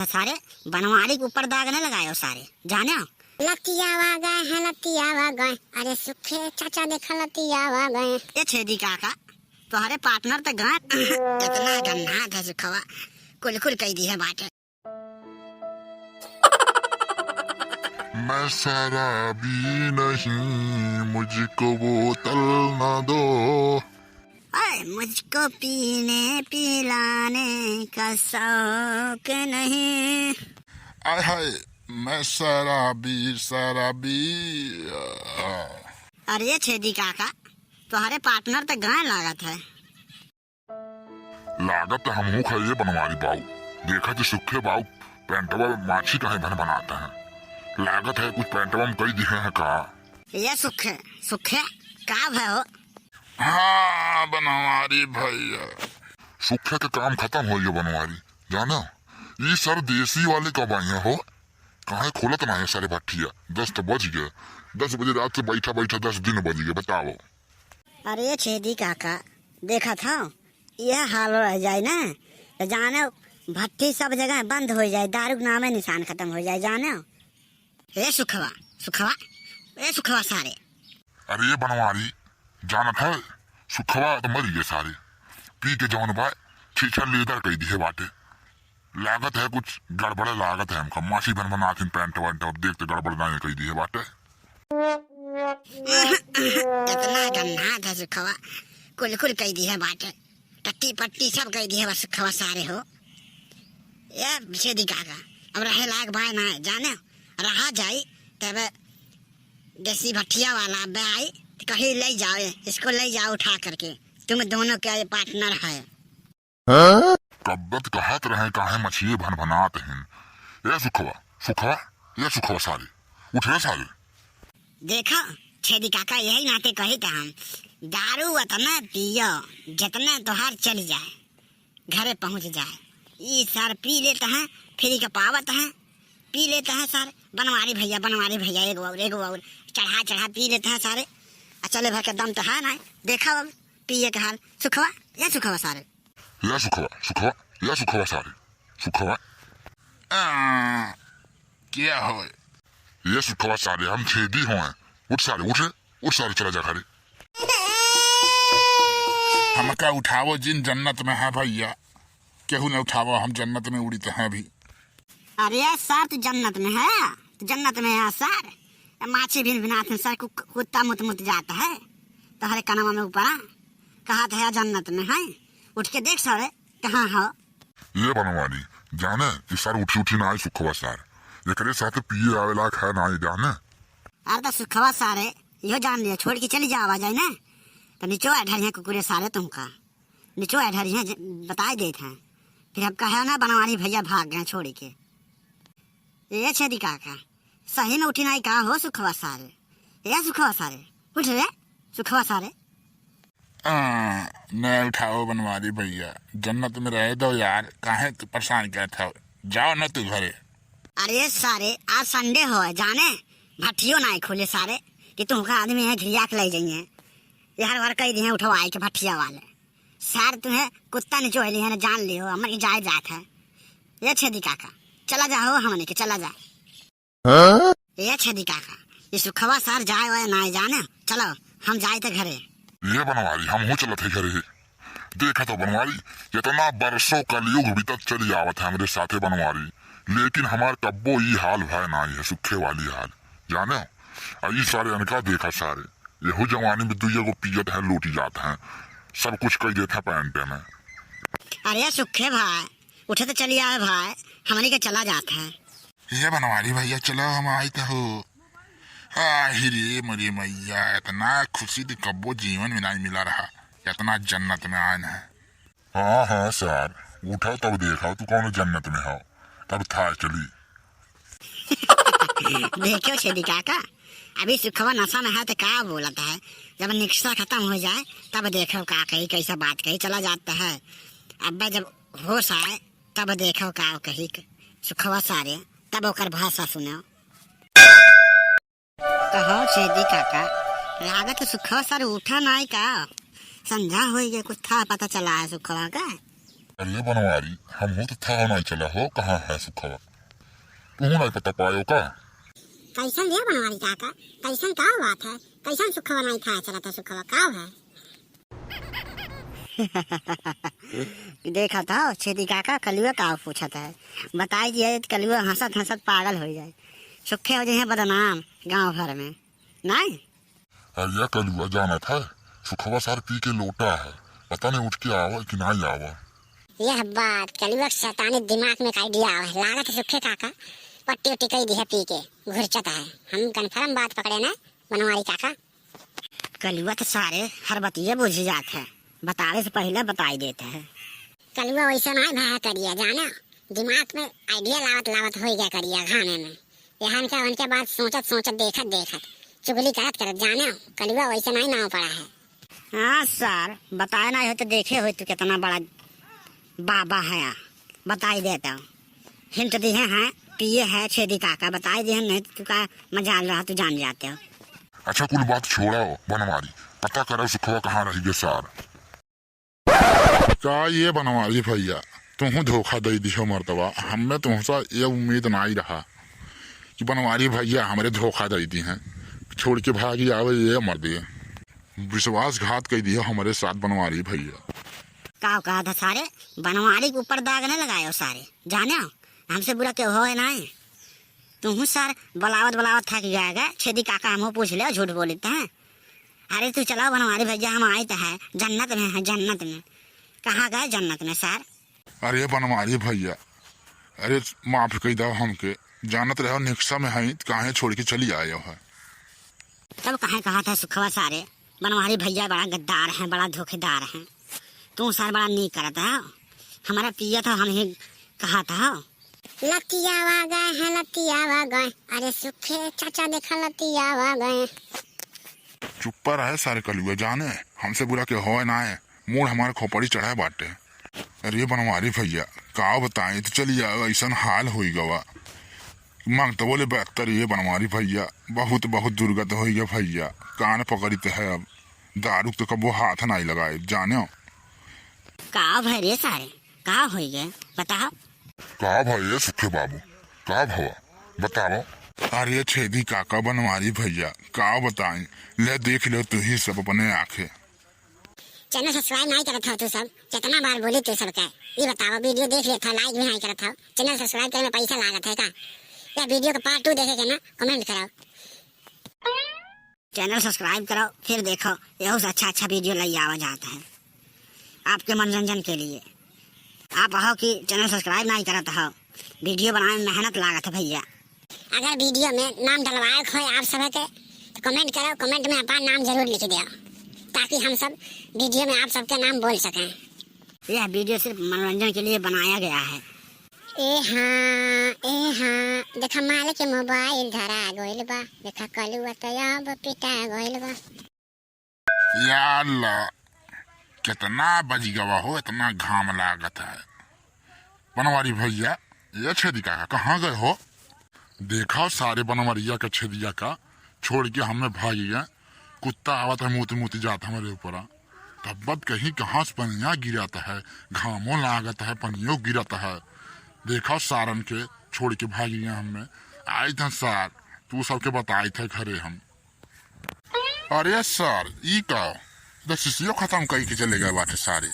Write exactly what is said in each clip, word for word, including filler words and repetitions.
सारे बनवारी के ऊपर दाग न लगायो सारे, जाने हो? लतियावा गए हैं, लतियावा गए। अरे सुखे चाचा देखा लतियावा गए। ए छेदी काका, तोहरे partner त गए। इतना गन्ना था सुखवा, कुल कुल कह दी है बाटे। मैं शराबी नहीं, मुझको बोतल ना दो। अरे मुझको पीने पिलाने का शौक नहीं। आय हाय, मैं शराबी, शराबी, आ। अरे छेदी काका, तोहरे partner त गए लागत है। लागत है हमहू खइए बनवारी बाऊ। देखा तो सुखे बाऊ पैंटवा में माछी काहे भन बनाते हैं। लागत है कुछ पैंटवा में कई दिहे हैं का? ये सुखे, सुखे, का भय हो? हाँ बनवारी भैया, सुखे के काम खतम हो गया बनवारी। जाना, ई सर देसी वाले कब आई हैं हो? काहे खोलत ना है सारे भट्ठिया? दस तो बज गए, दस बजे रात से बैठा बैठा दस दिन बज गए, बताओ। अरे छेदी काका, देखत हौ, यह हाल रह जाए ना, तो जाने भट्ठी सब जगह बंद हो जाए, दारू के नामे निशान खतम हो जाए, जाने। ए सुखवा, सुखवा, ए सुखवा सारे। अरे ये बनवारी, जानत है, सुखवा तो मर गए सारे, पी के जौन बा, छीछा लेदर कई दिए बाटे। लागत है कुछ गड़बड़ लागत है हमका, माछी भन बनाथिन पैंट वैंट, अब देख तो गड़बड़ नाई कई दिए बाटे। इतना गन्ना था सुखवा, कुल कुल कई दिए बाटे, टट्टी पट्टी सब कई दिए बा सुखवा सारे हो। ये छेदी काका, अब रहे लायक बाय ना है, जाने, रहा जाई, तब देसी भट्ठिया वाला अब आई, तो कहीं ले जाओ, इसको ले जाओ उठा करके, तुम दोनों के ये partner है। कब्बत कहत रहे काहे मछिए भनभनात हिन। ए सुखवा, सुखवा, ए सुखवा सारे, उठ रे सारे। देखो, छेदी काका यही नाते कही त हम, दारू उतना पियो, जितना तोहार चल जाए, घरे पहुँच जाए। ई सर पी लेत हैं, फ्री के पावत हैं, पी लेत हैं सर। बनवारी भैया, बनवारी भैया, एगो और, एगो और, चढ़ा चढ़ा पी लेत हैं सारे। आ चले भर के दम तो है ना, देखा अब पिए के हाल। सुखवा, या सुखवा सारे। या सुखवा, सुखवा, या सुखवा सारे, सुखवा। आ, क्या होए? ये सुखवा सारे, हम छेदी होए। उठ सारे, उठ रे, उठ सारे, चला जा घरे। हमका उठावो जिन, जन्नत में है भैया, केहू न उठावो, हम जन्नत में उड़ित हैं अभी। अरे सर, तू जन्नत में है, तू जन्नत में है सर। माछी भिन भिनात है सर, कु-, कुत्ता मुत मुत जाता है तोहरे कनवा में ऊपरा, कहत है जन्नत में है। उठ के देख सारे, कहाँ हो? ये बनवारी, जाने, ई सार उठी उठी ना आई सुखवा सार। एकरे साथे पिए आवे लायक है ना, ये जाने। अरे तो सुखवा सारे, यो जान लिया, छोड़ के चली जावा जाए ना। तो निचो ढरिया कुकुरे सारे तुमका। निचो ढरिया ज-, बताए देत हैं। फिर अब कहे ना बनवारी भैया भाग गए छोड़ के। ए छेदी काका, सही में उठी नाई का हो सुखवा सारे? ए सुखवा सारे, उठ रे, सुखवा सारे। आ, न उठाओ बनवारी भैया, जन्नत में रहे दो यार, काहे तू परेशान करत हो? जाओ न तू घरे। अरे सारे, आज Sunday हो जाने, भट्ठियो नाई खुले सारे, कि तुमका आदमी है घिरिया के ले जाइए। यार वार कह दिए उठवाई के भट्ठिया वाले। सार तुम्हें कुत्ता ने जो है ना, जान लियो, हमर के जाए जात है। ये छेदी काका, चला जा हो, हमने के चला जा। हाँ? ये छेदी काका, ये सुखवा सार जाए वाए ना जाने, चलो हम जाए थे घरे। ये बनवारी, हम हो चलत है घरे। देखा तो बनवारी, इतना बरसों कलयुग बीतत चली आवत है हमरे साथे बनवारी, लेकिन हमार कब्बो ई हाल भय ना है, सुखे वाली हाल, जाने। आ ई सारे अनका देखा सारे, यहू जवानी में दुइया गो पियत हैं, लूटी जात हैं, सब कुछ कई देत हैं पैंटे में। अरे सुखे भाई, उठे तो चली आवे भाई, हमनी के चला जात है। ये बनवारी भैया, चलो हम आई तो हो। आहि रे मोरी मैया, इतना खुशी तो कब्बो जीवन में नहीं मिला रहा, इतना जन्नत में आए हैं। हाँ, हाँ, सार, उठो तब देखो, तू कौन जन्नत में हो, तब था चली। देखो छेदी काका, अभी सुखवा नशा में है तो का बोलत है, जब निशा खतम हो जाए तब देखो का कही, कैसा बात कही, चला जाता है। अब जब होश आए तब देखो का कही सुखवा सारे, तब ओकर भाषा सुनो। कहो छेदी काका, लागत सुखवा सर उठा नाई का? संझा होई गए, कुछ था पता चला है सुखवा का? अरे बनवारी, हमहू तो थाह नाहीं चला हो, कहाँ है सुखवा? तुहू नाहीं पता पायो का? कैसन रे बनवारी काका, कैसन का बात है? कैसन सुखवा नाहीं थाह चलत है, सुखवा का है? देखत हो छेदी काका, कलुआ का पूछत है, बताई दिया तो कलुआ हंसत हंसत पागल होइ जाए, सुखे हो जाए बदनाम गाँव भर में, नाहीं? अरे कलुआ, जानत है, सुखवा सार पी के लोटा है, पता नहीं उठ के आवा कि नाहीं आवा। यह बात कलुआ के शैतानी दिमाग में एक idea आवा है, लागत है सुखे काका पट्टी उट्टी कई दिया पी के घुरचत है। हम confirm बात पकड़े ना बनवारी काका। कलुआ तो सारे हर बतिये बुझ जात है, बतावे से पहिले बताई देत है। कलुआ वैसे नाहीं भया करिया, जाना, दिमाग में idea लावत लावत होइ गया करिया घामे में। यहाँ का उनके बात सोचत सोचत, देखत देखत, चुगली करत करत, जाने, कलुआ वैसे नाहीं नाव पड़ा है। हाँ सार, बताए नाहीं हो तो देखे हो तू कितना बड़ा बाबा है, बताई देता हूँ। Hint दिहे हैं, पिए है छेदी काका, बताई दिहे, नहीं तो तू का मजाल रहा, तू जान जाते हो। अच्छा कुल बात छोड़ा हो बनवारी, पता करो सुखवा कहाँ रहि गए सार। का ये बनवारी भैया, तुहू धोखा दे दिहो मर्दवा, हमें तुहसे ये उम्मीद नाहीं रहा कि बनवारी भैया हमरे धोखा दे दिहे, छोड़ के भागी आवे ये मर्दे। विश्वासघात कई दिहो हमरे साथ बनवारी भैया। का कहा था सारे, बनवारी के ऊपर दाग न लगायो सारे, जाने हो, हमसे बुरा केहू होए नाहीं। तुहू सार बलावत बलावत थक गया है, छेदी काका हमहू पूछ ले, झूठ बोलित हैं। अरे तू चलाओ बनवारी भैया, हम आइत है, जन्नत में है, जन्नत में। कहाँ गए जन्नत में सार? अरे बनवारी भैया, अरे माफ कई दो हमके, जानत रहो निक्सा में है, काहे छोड़ के चली आयो है? तब काहे कहा था सुखवा सारे, बनवारी भैया बड़ा गद्दार हैं, बड़ा धोखेदार हैं। तू सार बड़ा नीक करत है, हमारा पिया था, हम ही कहा था। लतियावा गए हैं, लतियावा गए, अरे सुखे चाचा देखा लतियावा गए। चुप्पा रहे सारे कलुआ, जाने हमसे बुरा के होए ना है, मूड़ हमारे खोपड़ी चढ़ा बाटे। अरे बनवारी भैया, का बताई, तो चली जाओ, ऐसन हाल होई गवा। मांगतवो ले बेहतर ये बनवारी भैया, बहुत, बहुत दुर्गत होई गया भैया, कान पकड़ित है अब, दारू तो कबो हाथ नाहीं लगाए, जाने। का भय रे सारे, का होई गए, बताओ। का भय रे सुखे बाबू, का भवा, बताओ। अरे छेदी काका बनवारी भैया, का बताई, ले देख लो तू ही सब अपने आँखें। Channel subscribe नाहीं करत हो तू सब, कितना बार बोली तू सबके। ये बताओ, video देख लेत हो, like भी नाहीं करत हो, channel subscribe करे में पैसा लागत है का? या video का part two देखे के ना, comment करो। Channel subscribe करो, फिर देखो, यहू से अच्छा अच्छा video लई आवा जात है आपके मनोरंजन के लिए। आप हो कि channel subscribe नाहीं करत हो, video बनावे में मेहनत लागत है भैया। अगर video में नाम डलवाए के होए आप सब के, तो comment करो, comment में अपन नाम जरूर लिख दियो, ताकि हम सब video में आप सबके नाम बोल सकें। यह video सिर्फ मनोरंजन के लिए बनाया गया है। ए हाँ, ए हाँ, देखा माल के mobile धरा गइल बा, देखा कलुआ तो अब पिटा गइल बा। या अल्लाह, कितना बज गवा हो, इतना घाम लागत है। बनवारी भैया, ये छेदी काका, कहाँ गए हो? देखा सारे बनवरिया का छेदिया का छोड़ के हमें भागी गए। कुत्ता आवत है, मूत मूत जात हमरे ऊपर। तब्बत कहीं कहाँ से पनिया गिरत है, घामो लागत है, पनियो गिरत है। देखा सारन के छोड़ के भागी गए हमें। आइत हैं सार, तू सबके बताइत है घरे हम। अरे सार, ई का? इधर शीशियो खतम कई के चले गए बाटे सारे।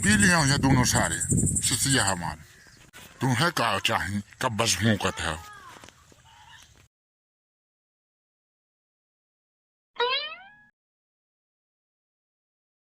पी लिया ये दोनों सारे शीशिया हमार। तुम्हें का चाही, कब बस भूकत है?